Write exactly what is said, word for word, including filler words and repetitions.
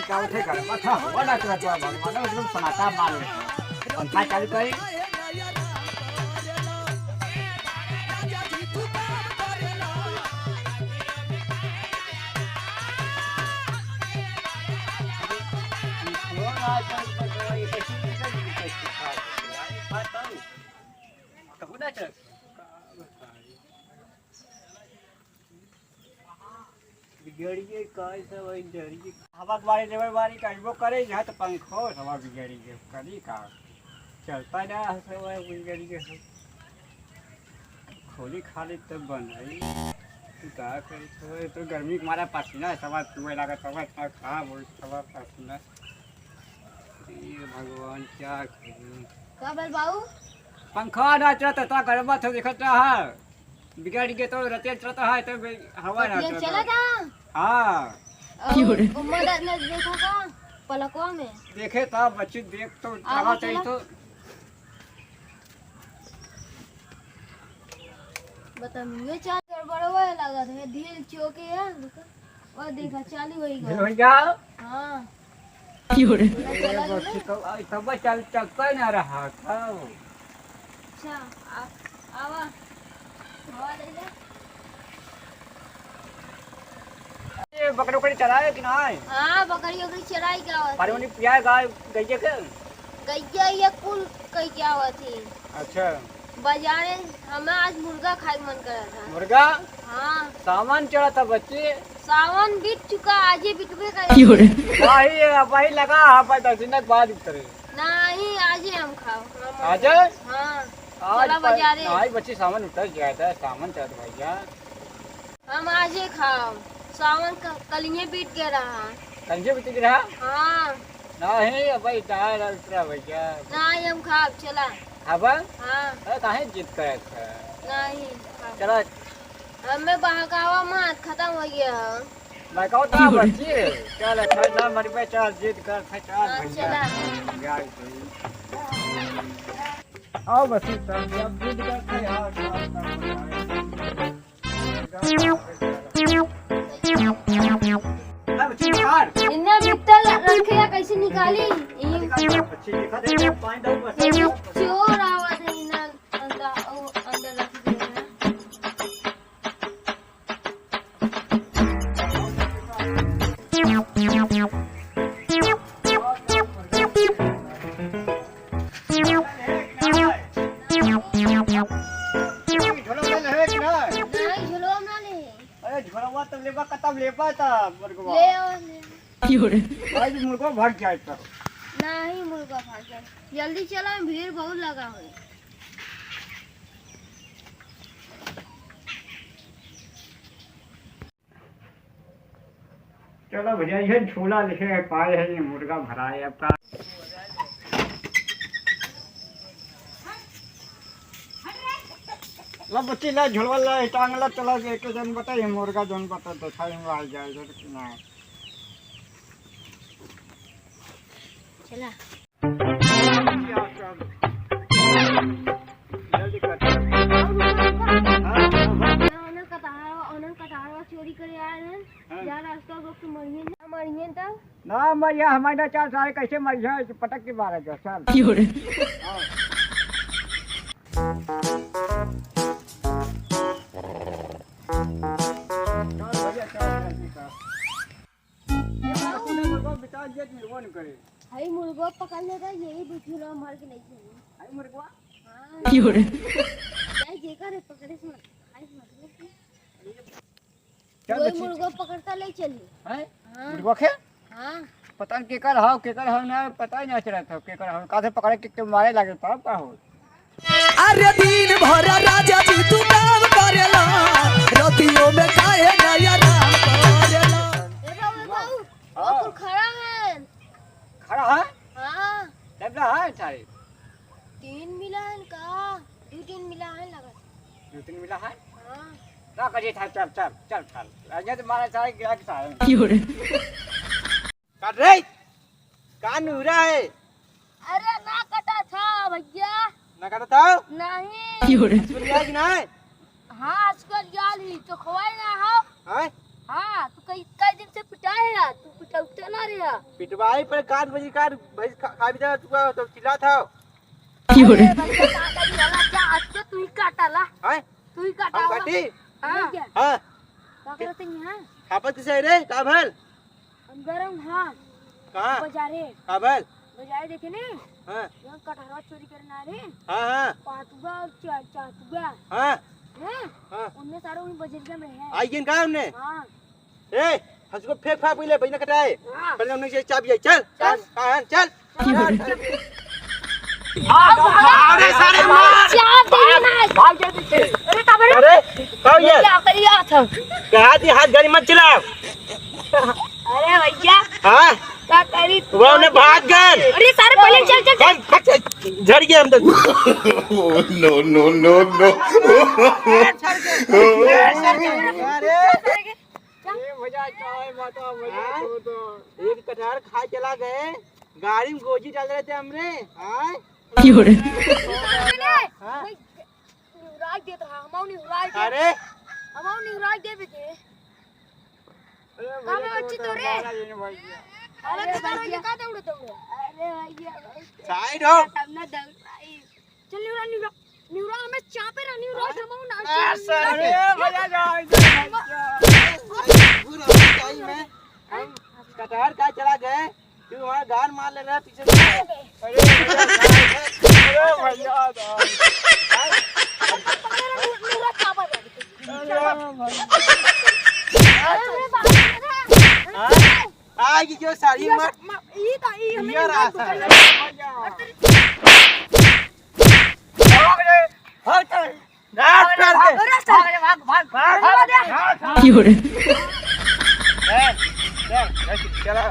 का उठे कर, अच्छा, वो ना करत बा, भगवान एकदम सन्नाटा मार ले। पंखा चालू करी। कहूँ ना चल। बिगड़िए का सब वही डरिए। हवा के बारे लेबर बारी करबो करे, यहाँ तो पंखो हवा बिगड़िए, करी का? चलता ना है सब वही बिगड़िए सब। खोली खाली तब बनाई। तू का करी, तो, तो गर्मी के मारा पसीना है, सब चुए लगा, सब खराब हो, सब पसीना। हे भगवान, क्या करूँ? का भल बाऊ? पंखा ना चलत, इतना गर्म बात हो, देखत ना है। बिगड़ के तो रतिया चलत है, तो बे-, हवा ना रतिया चलत चलत है। हाँ। और क्यों रे? उम्मा दा-, ने देखा का? पलकवा में। देखे था बच्ची, देख तो आवा आवा चाहिए चला। तो। बता, ये चाल गड़बड़वा लागत है, ढील चोके है, देखा। ओ देखा, चालू होई गवा। ढील होई गवा? हाँ। क्यों रे? चला ए, गवा। बच्ची तो आई तब चल, चलता ना रहा था। अच्छा, आ, आवा। हवा ले ले। ए, बकरी उकरी चराए कि नाहीं? हाँ, बकरी उकरी चराई के आवत पानी ही। उनी पियाए गाय, गइया के? गइया ये कुल कई के आवत ही। अच्छा। बाजारे, हमें आज मुर्गा खाए के मन करत है। मुर्गा? हाँ। सावन चढ़त है बच्ची। सावन बीत चुका, आज ही बिकबे करे। क्यों रे? वही, वही लगा, हाँ, पर दस दिन बाद उतरे। नहीं, आज ही हम खाओ। आज? हाँ। आज चला पर-, बाजारे। नहीं बच्ची, सावन उतर जाता है, सावन चढ़त भैया। हम आज ही खाओ, सावन क-, कलिये बीत गया रहा। कलिये बीत गया रहा? हाँ। नहीं, अब भाई, दाल उतरा भैया। नहीं, हम खाब, चला। अब? हाँ। अरे, काहे जिद करत है? नहीं, खाब। चला। हमें बहकावा मत, खत्म हो गया है। बहकावा तो बच्ची। चल, अच्छा, ना मरबे, चल, जिद कर, चल, हाँ, भैया। चला। जा, भाई। आओ बच्ची, चल, अब जिद कर, चल, यार, चल, चल, चल। अब चिंगार। इन्ना बिट्टल रखे या कैसे निकाली? ई बच्ची देखा दे, पानी डाल बस। ई चोर आवत है इन्ना अंदर, ओ, अंदर रख दे ना। झोला में है कि ना? नहीं, झोलवा में नहीं। अरे झोलवा तब लेबा, कतब लेबा तब मुर्गवा। ले आओ, ले आओ। क्यों रे? भाई, मुर्गवा भाग जाए तब। नहीं, मुर्गवा भाग जाए। जल्दी चला, भीड़ बहुत लगा है। चलो भैया, ये झोला लेके पाए हैं, ये मुर्गा भराए आपका। ला बच्ची, ला झोलवा, ला टांग ला, चला एक जन बताइए, मुर्गा जन बता, दिखाई में आ जाए जन कि ना। चला। जल्दी कर। हाँ, हाँ, हाँ। उन्हें कटहरवा, उन्हें कटहरवा चोरी करे आए हैं। हाँ। जा रास्ता रोक के मरिए ना, मरिए तब। ना मरिया, हमारे ना चार साल कैसे मरिया, पटक के मारा जा, चल। क्यों रे? हाँ। चल भैया, चल, जल्दी कर। ये बाबू। तूने मुर्गा बिता दिया, निर्वाण करे। हाय मुर्गा पकड़ लेता, यही बुझुला मार के नहीं खेली। हाय मुर्गा? हाँ। क्यों रे? जाए जेकर है, पकड़े से मत, खाए से मत। चल वही बच्ची। मुर्गा पकड़ता ले चली। हैं? हाँ। मुर्गा खे? हाँ। पता नहीं केकर हाव, केकर हाव ना, पता ही ना चलत हो, केकर हाव। काहे पकड़े के, के मारे लागे, तब का हो? अरे दिन भर राजा जी तू काम करेला, रतियों में काहे ना आराम करेला? ए बाबू, ए बाबू, हाँ। वो कुल खड़ा है। खड़ा है? हाँ। तब ना है सारे। तीन मिला है का? दो तीन मिला है लगत। दो तीन मिला है? हाँ। ना करिए था, चल, चल, चल, चल। अरे तो मारा सारे गिरा के सारे। क्यों रे? काट रे! का नूरा है? अरे ना कटा था भैया। ना कटा था? नहीं। क्यों रे? हंसुलिया कि ना है? हाँ, हंसुलिया ली, चोखवाई ना हो। हैं? हाँ, तू कई, कई दिन से पिटाए है यार, तू पिटउते ना रे यार। पिटवाई पर काट बजी काट, भैंस खा, खा भी जा, तू का, तो चिल्लात हौ। क्यों रे? अरे भैया, का करी, वाला क्या, आज तो तू ही काटा ला। हैं? तू ही काटा हम ला। काटी? हाँ। भैया। हाँ। का करत है यहाँ? खापत किसे रे? का भल? हम गरम, हाँ। कहाँ? बजारे। का भल? बजारे देखे ने? हाँ। यहाँ कटहरवा चोरी करना रे। हाँ, हाँ। पातुआ और चा-, चातुआ। हाँ। हैं? हाँ। उनमें सारे वही बजरिया में है। आई गेन का उनने? हाँ। ए, हंस को फेंक फाक पहले, बजना कटाए। हाँ। पहले उनने से चाबी आई, चल, चल। कहाँ, कहाँ, चल। अरे सारे मार। चाप दे ना। भाग जा पीछे। अरे का बोले? अरे, का ये? क्या करिया था? कहा थी हाथ गाड़ी मत चलाओ। अरे भैया। हाँ? का करी? वो उन्हें भाग गए। अरे सारे पहले चल, चल, चल। भाग, भाग, चल। झड़ गया हम तो। No, no, no, no। अरे, ये मजा आता है, माता, मजा हाँ? तो, तो। एक कटहर खा चला गए, गाड़ी में गोजी डाल रहे थे हमने, हाँ? क्यों रे? हाँ? निहुराई देत रहा, हमहू निहुराई दे। अरे? हमहू निहुराई देबे के। अरे का भैया, बच्ची तो तोरे? मारा ये नहीं भाई। अरे अरे तो भैया। का दौड़े दौड़े? अरे भैया, भाई। Side हो। तब ना दौड़ाई। चल निहुरा, निहुरा। निहुरा हमें चापे रहा, निहुरा हाँ? हमहू ना। अरे सर, अरे भैया जाओ, इधर मत जाओ। पूरा टाइम है। हम कटहर खा चला गए, तू हमारा गार मार ले रहा पीछे से। अरे भैया, अरे भैया, हाँ? आ, ये जो साड़ी ये मार, मा-, ई तो, ई हमें ये नहीं रहा पकड़ सर। ले। भाग, भाग, भाग, भाग। क्यों रे? ए, ए, ए, चला।